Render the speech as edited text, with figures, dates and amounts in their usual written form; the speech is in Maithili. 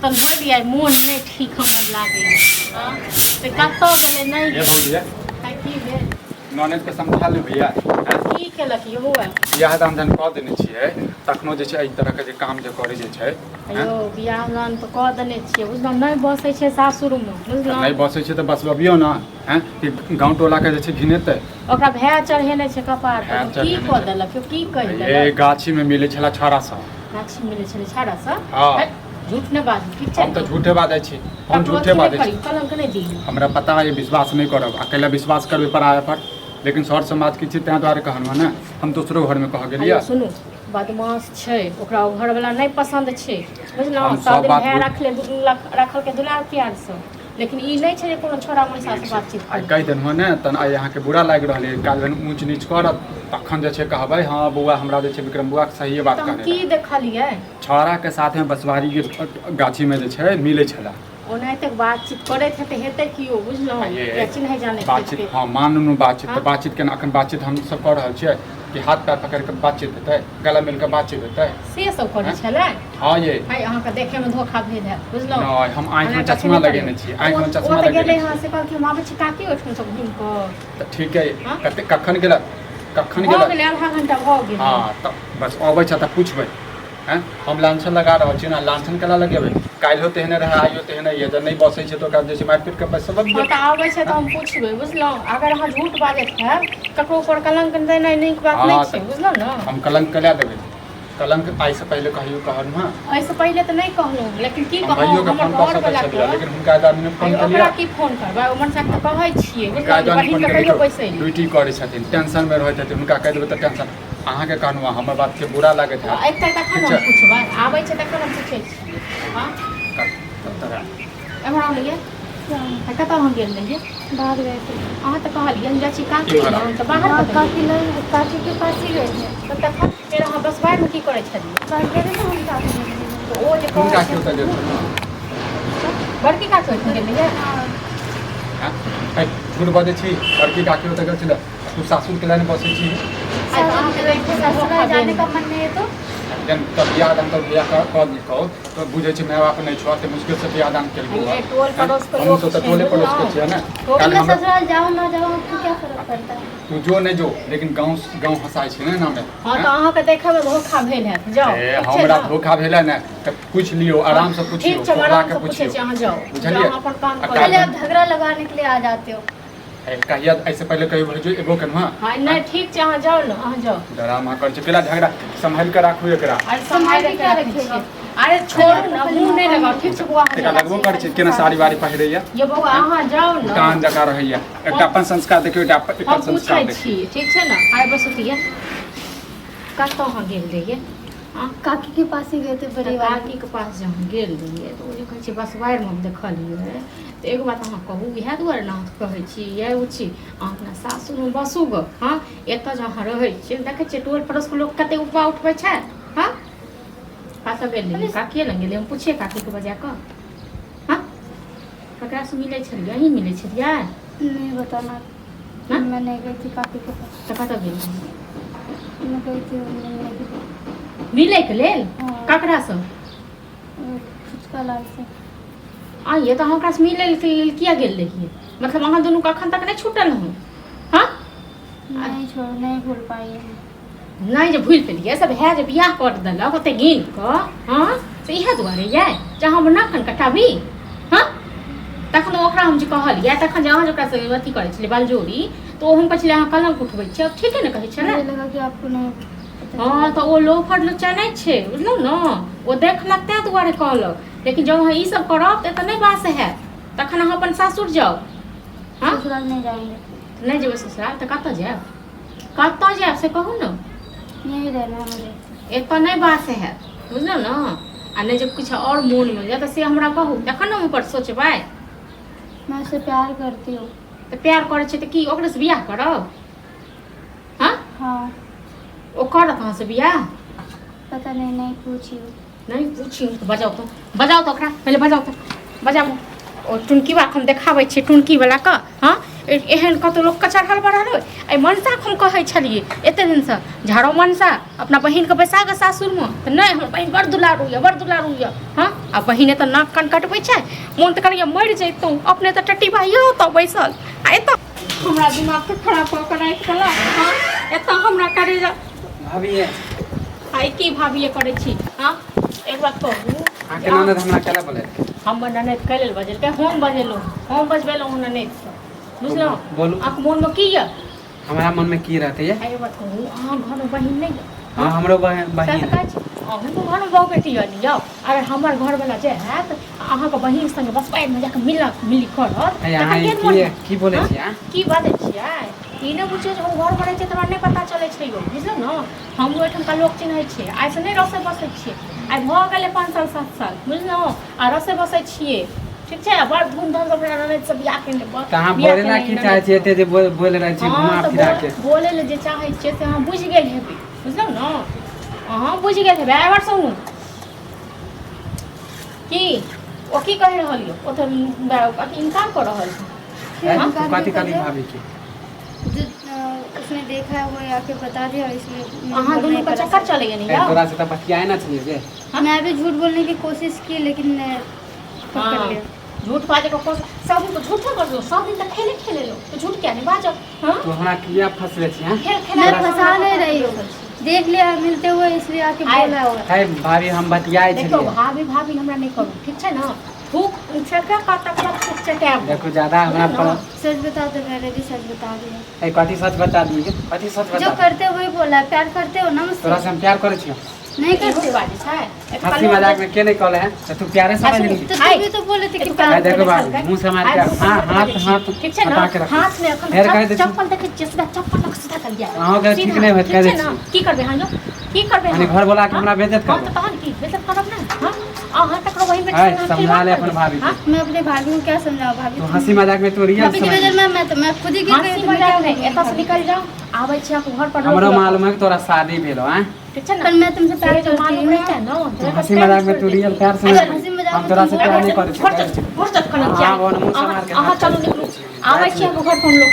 बर्तन धोइ लियै, मोन नहि ठीक हमर लागैए। हँ से कतऽ गेलै नहि ये भौजी गेलै। आइ की भेल? ननद के समझा ले भैया। की केलक यौ बौआ? बियाह दान जहन कऽ देने छियै तखनो जे छै एहि तरहके जे काम जे करै जे छै। यौ बियाह दान तऽ कऽ देने छियै बुझलहुँ, नहि बसै छै सासुरमे बुझलहुँ। नहि बसै छै तऽ बसबबियौ ने। हैं कि गाँव टोलाके जे छै घिनेतै। ओकरा भाय चढ़ेने छै कपार पर। भाय की चढ़ेने कऽ छै। देलक यौ? की कहि ये देलक? गाछीमे मिलै छला छौड़ा सब। गाछी मिलै छलै छाड़ा सब? हँ। है, झूठ नहि बाजू, ठीक छै हम तऽ ने? झूठे बाजै छी, हम ककरो झूठे अथी नहि बाजै छी। करी, कलंक नहि दिही। हमरा पता है विश्वास नहि करब आ कैला विश्वास करबै पराया पर, लेकिन सर समाज की छी ताहि दुआरे कहलहुँ हँ ने। हम दोसरो घरमे कह गेलियै। हेलो सुनू, बदमाश छै, ओकरा ओ घरवला नहि पसन्द छै बुझलहुँ। हम सब सब दिन बात भाय बुझ रखले रखलकै दुलार प्यारसँ, लेकिन ई नहि छै जे कोनो छोड़ा मनसासँ बातचीत आइ करी। कहि देलहुँ ने तहन आइ अहाँके बुरा लागि रहल अइ, काल्हि जहन ऊँच नीच करत तखन जे छै कहबै हँ बौआ हमरा जे छै विक्रम बौआके सहिए बात तऽ हम कहने की रहए। देखलियै? छौड़ाके साथमे बसवारीके गाछीमे जे छै मिलै छलए। ओनाहिते बातचीत करैत हेतै, हेतै कियो बुझलहुँ आ ये या चिन्है जानैत बातचीत हेतै। हँ मानू बातचीत तऽ हँ? बातचीत केना एखन बातचीत हमसब कऽ रहल छियै कि हाथ पैर पकड़ि कऽ बातचीत हेतै, गला मिल कऽ बातचीत हेतै? से सब करै आँय? छलै? हँ ये। है, अहाँके देखैमे धोखा भेल हैत बुझलहुँ। नहि, हम आँखिमे अहाँ चश्मा कथी नहि लगेने करियौ। छी, आँखिमे ओ चश्मा ओ तऽ लगेने गेलै छी। हँ से कहलखिन हम आबै छी काकी ओहिठामसँ घुमि कऽ। तऽ ठीक अइ। हँ? कते कखन गेलक, कखन भऽ गेलक? गेलै, आधा घंटा भऽ गेलै। हँ तऽ बस अबै छै तऽ पुछबै। आँय हम लांछन लगा रहल छी ने, लांछन केना लगेबै? काल्हियो तेहने रहै, आइयो तेहने यऽ। जब नहि बसै छै तऽ ओकरा जे छै मारि पीट कऽ पैसा हँ तऽ आबै छै तऽ हम पुछबै बुझलहुँ। अगर अहाँ झूठ बाजैत हैब, ककरो ऊपर कलंक देनाइ नीक बात नहि हँ छै तऽ बुझलहुँ ने। हम कलंक केला देबै? कलंक आइसँ पहिले कहियो कहलहुँ हँ? एहिसँ पहिले तऽ नहि कहलहुँ, लेकिन की हम कहू भैयोके हमर फोन कऽ सकै घरवला छलियै के लेकिन हुनका आदमी ने फोन आइयो ओकरा केलियै। की फोन करबै? ओ मनसाके तऽ कहै छियै हुनका बुझलहुँ जे दुआरे फोन बहिनके केलियै कहियो तऽ बैसै लए। ड्यूटी करै छथिन, टेंशनमे रहैत छथिन, हुनका कहि देबै तऽ टेंशन। अहाँके कहलहुँ हँ, हमर बातके बुरा लागैत हैत। अयतै तखन ठीक हम छै। पुछबै, आबै छै तखन हम पुछै छियै। हँ एम्हर आउ ने यै। कतऽ अहाँ गेल रहियै? बाहर गए थे। अहाँ तऽ कहलियै हम जाइ छी काकी इम्हर आउ। लग, तऽ बाहर हाँ कतऽ काकी गेलियै? लग, काकी के पास ही गए थे। तऽ तखन फेर अहाँ बसवारमे की करै छलियै? बाहर गए थे ना हम काकी लग मिलने। तऽ ओ जे कोन कहै काकी छै ओतऽ गेल छलहुँ? बड़की काकी ओहिठाम गेल रहियै? हाँ। आँय? है, झूठ बजै छी। बड़की काकी ओतऽ गेल छलै, तू सासुर के लाइन बसै छी। आइ तऽ अहाँके देखिके धोखा ससुराल जाने भेल। का मन नहीं है तो जहन तऽ बियाह दान तऽ बियाह कऽ कऽ दिकौ तऽ बुझै छै माय बाप नहि छौ, तऽ मुश्किल से बियाह दान केलकौ। ये टोल पड़ोस के हमहूँ लोग सब तऽ छै टोले पड़ोस के बुझलहुँ। छियै ने। टोल काल्हि मैं हमरा ससुराल जाऊँ ना जाऊँ आपको क्या फर्क पड़ता है? तू जो नहि जो, लेकिन गाँव गाँव हँसाइ छै ने नामे। हँ तऽ अहाँके देखैमे धोखा भेल हैत, जाउ। ए ठीक छै हमरा ने? धोखा भेलै ने तऽ पूछि लियौ, आरामसँ पुछियौ, ठीक छै, हम कोहरा के आरामसँ पूछै पुछियौ छी, अहाँ जाउ। जाउ बुझलियै? अहाँ अपन काम आ करू। पहले काल्हि आप झगड़ा लगाने के लिए आ जाते हो। कहिया एहिसँ पहिले कहियो भेजो एबो केलहुँ हँ? हँ नहि ठीक छै, अहाँ जाउ ने, अहाँ जाउ। ड्रामा करै छै केला झगड़ा, सम्हारि कऽ राखू एकरा। अरे संभाल सम्हारि के के क्या रखै रखेगा? छियै। अरे छोड़ू ने, मुँह नहि लगाउ, ठीक छै बौआ? अहाँ एकरा जाउ। लगबो करै छै केना साड़ी वाड़ी पहिरैया। ये बौआ अहाँ जाउ ने। टान जकाँ रहैया। एकटा अपन संस्कार देखियौ, एकटा एकर हम संस्कार पूछै देखियौ। छी, ठीक छै ने? आइ बस उठिए, कतऽ अहाँ गेल रहियै? आँ? काकी के पास ही गए थे तऽ बड़ी वाली। काकीके पास जे हम गेल रहियै तऽ ओ जे कहै छै बसवारिमे हम देखलियै, तऽ एगो बात अहाँ कहू, इएह दुआरे ने अहाँके कहै छी इएह ओ छी, अहाँ अपना सासुरमे बसू गऽ। हँ एतऽ जे अहाँ रहै छियै, देखै छियै टोल पड़ोसके लोक कते उपा उठबै छै। हँ कतऽ गेल रहियै? काकिए लग गेलियै? हम पुछियै काकीके बजा कऽ। हँ ककरासँ मिलै छलियै? अहीं मिलै छलियै? नहीं बताना। हाँ? मैं नहीं गई थी काकी के पास। तऽ कतऽ गेल रहियै? मैं गई थी मिलने के लिए। मिलैके लेल? हाँ। ककरासँ? वो फुचका लाल से। आइए तऽ अहाँ ओकरासँ मिलै के लेल किया गेल रहियै? मतलब अहाँ दुनूके अखन तक नहि छूटल हँ? हँ नहीं छोड़, नहीं भूल पाई है। नहि जे भूलि पेलियै सब है जे बियाह कर देलक ओते गिन कऽ। हँ से इएह दुआरे ये जे हम नखन कटाबी। हँ तखन ओकरा हम जे कहलियै, तखन जे अहाँ जे ओकरासँ अथी करै छलियै बलजोरी, तऽ ओ हम कहै छलियै अहाँ कलंक उठबै छियै, ठीके ने कहै छलै? मुझे लगा कि आपको नहीं पता हँ चला। तऽ ओ लोफर लुच्चा नहि छै बुझलहुँ ने, ओ देखलक ताहि दुआरे कहलक। लेकिन जँ अहाँ ईसभ करब तऽ एतऽ नहि बास हैत, तखन अहाँ अपन सासुर जाउ। हँ ससुराल नहीं जाएंगे। नहि जेबै ससुराल तऽ कतऽ जायब? कतऽ जायब से कहू ने। यहीं रहना है मुझे। एतऽ नहि बास हैत बुझलहुँ ने। आ नहि जे किछु आओर मोनमे यऽ तऽ से हमरा कहू, तखन ने हम ओकर सोचबै। मैं उससे प्यार करती हूँ। तऽ प्यार करै छियै तऽ की ओकरेसँ बियाह करब? हँ हाँ। ओ करत अहाँसँ बियाह? पता नहीं, नहीं पूछी हूँ। नहि पूछी तऽ बजाउ, तऽ बजाउ तऽ ओकरा पहिले बजाउ, तऽ बजाबू। ओ टुनकी बला हम देखाबै छियै, टुनकी बला के। हँ एहन कतौ लोकके चढ़ल बढ़ल होइ। एहि मनसाके हम कहै छलियै एते दिनसँ, झाड़ो मनसा अपना बहिनके बैसा कऽ सासुरमे, तऽ नहि, हमर बहिन बड़ दुलारू यऽ, बड़ दुलारू यऽ। हँ, आ बहिन एतऽ नाक कान कटबै छै, मोन तऽ करैए मरि जैतहुँ। अपने तऽ टट्टी भाइ ओतऽ बैसल आ एतऽ हमरा दिमाग तऽ खराब कऽ कऽ राखि देलक। हँ, एतऽ हमरा करेजा भाभी आइ की भाभिए करै छी? हँ, एक बात कहू? अहाँके ननद हमरा केला बोले? हमर ननद कै लेल बजेलकै? हम बजेलहुँ, हम बजबेलहुँ हँ ननदसँ, बुझलहुँ? बोलू। अहाँके मोनमे की यऽ? हमरा मनमे की रहतै ये? एगो बात कहू, अहाँ घरमे बहिन नहि यऽ? हाँ, हमरो बहिन। सएह तऽ कहै छी, अहूँके घरमे बहु बेटी यऽ ने यौ? अगर हमर घरवला जे हैत, अहाँके बहिन संगे बस पानिमे जाकऽ मिलक मिली करत, हे, अहाँ तखन ई केहन मोन की हैत? की बोलै हँ? छी अहाँ? की बाजै छियै? ई नहि बुझियौ जे हम घरमे रहै छियै तऽ हमरा नहि पता चलै छै यौ, बुझलहुँ ने? हमरो एहिठामका लोक चिन्है छियै। आइसँ नहि रसै बसै छियै, आइ भऽ गेलै 5 साल 7 साल, बुझलहुँ? आ रसै बसै छियै, ठीक छै? आ बड़ धूमधामसँ अपना ननदिसँ बियाह केने। तऽ अहाँ बोले ला की चाहै छियै? एते जे बोल रहल छी घुमा तऽ फिरा के। बोलै लए जे चाहै छियै से अहाँ बुझि गेल हेबै, बुझलहुँ ने? अहाँ बुझि गेल हेबै। एबर सुनू, की ओ की कहि रहल यऽ? ओ तऽ अथी इनकार कऽ रहल छै। हैं? इनकार कथी क्यों कहली कर भाभी के? जो उसने देखा है वो आके बता दिया, इसलिए मुझे अहाँ बोलना दुनू ही के पड़ा। चक्कर चलैए ने ए, यौ? तोरा से तऽ बतियाए ना छलियै जे। मैं भी झूठ बोलने की कोशिश की, लेकिन मैं पकड़ हाँ। लिया। झूठ बाजै के कोशिश सब दिन तऽ झूठे बजलो, सब दिन तऽ खेले खेले लो, तऽ झूठ किया नहि बाजब? हाँ। तू हमरा किया फंसले छी, हैं? खेल खेला मैं फंसा नहीं रही हूँ, देख लिया मिलते हुए, इसलिए आके बोला हुआ। है भाभी, हम बतियाए देखियौ छलियै। भाभी भाभी हमरा नहि करू, ठीक छै ने? थूक छका कतक थूक चटायब। देखो, ज्यादा हमरा पर सच बता दो, मैंने भी सच बता दिया। ए, कथी सच बता दिए? कथी सच जो बता? करते हो वही बोला है। प्यार करते हो ना तोरा मुझसे? से हम प्यार करै छियौ? नहीं करते हो? बाजै छै एतुका हंसी लोक मजाक में के नहीं कहले हैं तऽ तू प्यारे समझ अच्छा, लेली। तो आइ। तू भी तो बोले थे कि एतुका प्यार है, देखो लोक भाभी, छलकै। मुँह से मारि आइ के मुँह से हाँ, मारि हाथ के हाथ ठीक छै ने? हटा के रखू। हाथ में एखन फेर कहि दै छी। चप्पल देखै छियै, सीधा चप्पल लऽ कऽ सीधा चलि जायत। अहाँके ठीक सीधा, नहि होयत, ठीक कहि दै छै ने? छी। की करबै अहाँ यौ? की करबै माने अहाँ? घर बोला के हमरा बेइज्जत हाँ, करबै? तऽ तहन की बेइज्जत करब ने? हाँ, अहाँ तकरो बहिन बेटी है, संगे अहाँ समझा खिलवाड़ ले अपन करबै? भाभी के। हाँ? मैं अपने भाभी को क्या समझाऊँ भाभी? तू हंसी मजाक में तू रियल भाभी की समझ। नजर में मैं तो मैं खुद ही गिर गई हँसी तो मैं क्या मजाक नहि, बोलूँ एतऽ से भाभी? निकलि जाउ, आबै छी अहाँके घर पर रोक हमरो लऽ कऽ। मालूम है कि तोरा शादी भेलो हैं। ठीक छै ने? पर मैं तुमसे प्यार से जो करती मालूम हूँ रहतै ना। ने, तू तऽ हंसी एकर मजाक में तू रियल प्यार समझ। अच्छा, हंसी मजाक हम में तोरा तुम से बोल प्यार रहे नहीं करै छोड़ छी। छोड़, छोड़, कनक हाँ, वो मुँह से अहाँ मार के अहाँ हाथ चलू, काटि निकलू, दै छी। आबै छी अहाँके घर पर हम लोग।